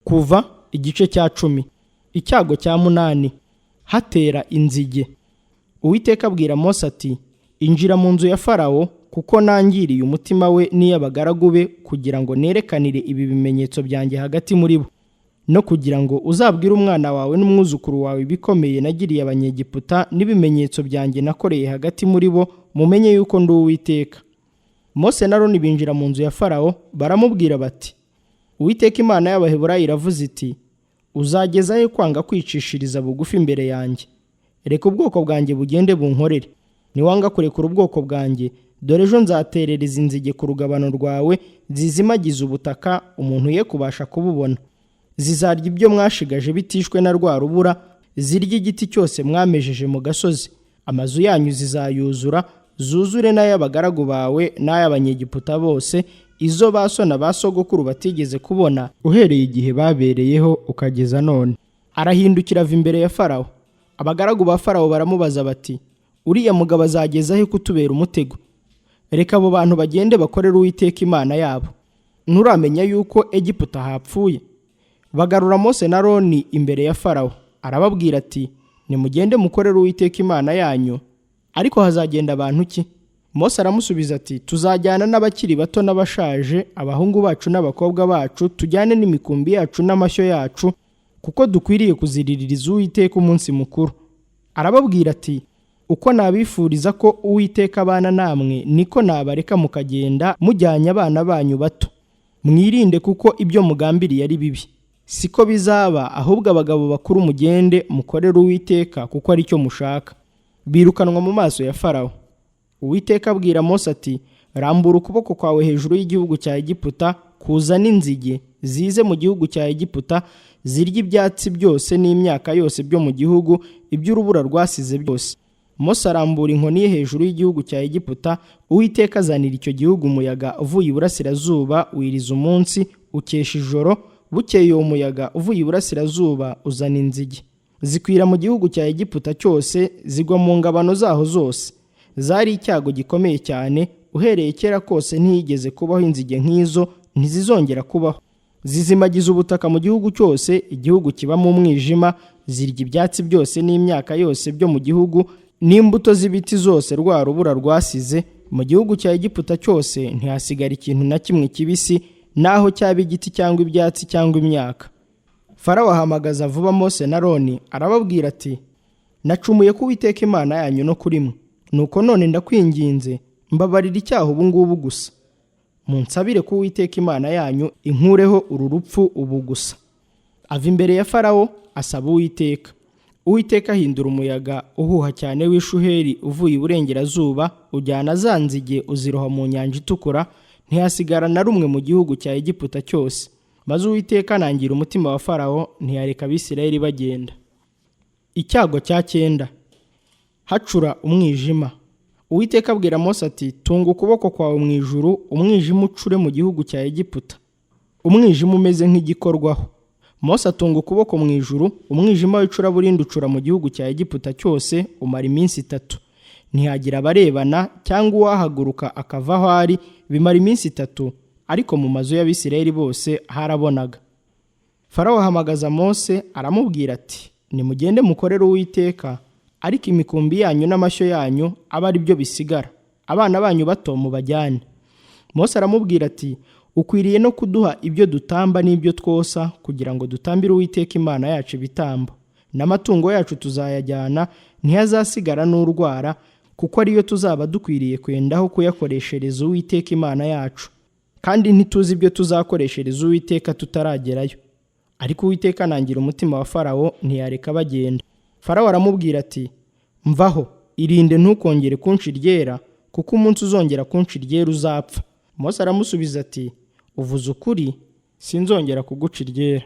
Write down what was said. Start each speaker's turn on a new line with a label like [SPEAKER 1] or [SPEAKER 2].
[SPEAKER 1] Kuva igice cya 10. Icyago cya 8. Hatera inzige. Uwiteka abwira Mose ati: "Injira mu nzu ya Farawo, kuko nangiriye umutima we n'iy'abagaragu be, kugira ngo nerekanire ibi bimenyetso byanjye hagati muri bo, no kugira ngo uzabwire umwana wawe n'umwuzukuru wawe ibikomeye nagiriye Abanyegiputa n'ibimenyetso byanjye nakoreye hagati muri bo, mumenye yuko ndi Uwiteka." Mose na Aroni binjira mu nzu ya Farawo, baramubwira bati: "Uwiteka Imana y'Abaheburayo iravuze iti: Uzageza he kwanga kwicishiriza bugufi imbere yanjye? Reka ubwoko bwanjye bugende bunkorere. Niwanga kurekura ubwoko bwanjye, dore ejo nzaterereza inzige ku rugabano rwawe, zizimagiza ubutaka, umuntu ye kubasha kububona. Zizarya ibyo mwashigaje bitishwe na rwa rubura, zirya igiti cyose mwamejeje mu gasozi. Amazu yanyu zizayuzura, zuzure n'ay'abagaragu bawe n'ay'Abanyegiputa bose, izo ba so na ba sogokuru batigeze kubona uhereye igihe babereyeho ukageza none." Arahindukira ava imbere ya Farawo. Abagaragu ba Farawo baramubaza bati: "Uriya mugabo azageza he kutubera umutego? Reka abo bantu bagende bakorere Uwiteka Imana yabo. Nturamenya yuko Egiputa hapfuye?" Bagarura Mose na Aroni imbere ya Farawo. Arababwira ati: "Nimugende mukorere Uwiteka Imana yanyu, ariko hazagenda abantu ki?" Mose aramusubiza ati: "Tuzajyana n'abakiri bato n'abashaje, abahungu bacu n'abakobwa bacu, tujyane n'imikumbi yacu n'amashyo yacu, kuko dukwiriye kuziriririza Uwiteka umunsi mukuru." Arababwira ati: "Uko nabifuriza ko Uwiteka abana namwe, niko nabareka mukagenda mujyanye abana banyu bato. Mwirinde, kuko ibyo mugambiriye ari bibi. Siko bizaba, ahubwo abagabo bakuru mugende mukorere Uwiteka, kuko ari cyo mushaka." Birukanwa mu maso ya Farawo. Uwiteka abwira Mose ati: "Rambura ukuboko kwawe hejuru y'igihugu cya Egiputa, kuzana inzige zize mu gihugu cya Egiputa, zirya ibyatsi byose n'imyaka yose byo mu gihugu, iby'urubura rwasize byose." Mose arambura inkoni ye hejuru y'igihugu cya Egiputa. Uwiteka azanira icyo gihugu umuyaga uvuye iburasirazuba, wiriza umunsi, ukesha ijoro. Bukeye uwo muyaga uvuye iburasirazuba uzana inzige, zikwira mu gihugu cya Egiputa cyose, zigwa mu ngabano zaho zose. Zari icyago gikomeye cyane. Uhereye kera kose ntiyigeze kubaho inzige nk'izo, ntizizongera kubaho. Zizimagiza ubutaka mu gihugu cyose, igihugu kibamo umwijima. Zirya ibyatsi byose n'imyaka yose byo mu gihugu, n'imbuto z'ibiti zose rwa rubura rwasize. Mu gihugu cya Egiputa cyose ntihasigara ikintu na kimwe kibisi, naho cyaba igiti cyangwa ibyatsi cyangwa imyaka. Farawo ahamagaza vuba Mose na Aroni, arababwira ati: "Nacumuye ku Uwiteka Imana yanyu no kuri mwe. Nuko none ndakwinginze, mbabarira icyaha ubu ngubu gusa, munsabire ku Uwiteka Imana yanyu inkureho uru rupfu ubu gusa." Ava imbere ya Farawo, asaba Uwiteka. Uwiteka ahindura umuyaga uhuha cyane w'ishuheri uvuye iburengerazuba, ujyana za nzige, uziroha mu Nyanja Itukura, ntihasigara na rumwe mu gihugu cya Egiputa cyose. Maze Uwiteka anangira umutima wa Farawo, ntiyareka Abisirayeli bagenda. Icyago cya 9. Hacura umwijima. Uwiteka abwira Mose ati: "Tunga ukuboko kwawe mu ijuru, umwijima ucure mu gihugu cya Egiputa, umwijima umeze nk'igikorwaho." Mose atunga ukuboko mu ijuru, umwijima w'icuraburindi ucura mu gihugu cya Egiputa cyose, umara iminsi 3. Ntihagira abarebana cyangwa uwahaguruka akava aho ari, bimara iminsi 3, ariko mu mazu y'Abisirayeli bose harabonaga. Farawo ahamagaza Mose, aramubwira ati: "Nimugende mukorere Uwiteka, ariko imikumbi yanyu n'amashyo yanyu abe ari byo bisigara, abana banyu bato mubajyane." Mose aramubwira ati: "Ukwiriye no kuduha ibyo dutamba n'ibyo twosa, kugira ngo dutambire Uwiteka Imana yacu ibitambo. N'amatungo yacu tuzayajyana, ntihazasigara n'urwara, kuko ariyo tuzaba dukwiriye kwendaho kuyakoreshereza Uwiteka Imana yacu. Kandi ntituzi ibyo tuzakoreshereza Uwiteka tutaragerayo." Ariko Uwiteka anangira umutima wa Farawo, ntiyareka bagenda. Farawo aramubwira ati: "Mvaho, irinde ntukongere kunca iryera, kuko umunsi uzongera kunca iryera uzapfa." Mose aramusubiza ati: "Uvuze ukuri, sinzongera kuguca iryera."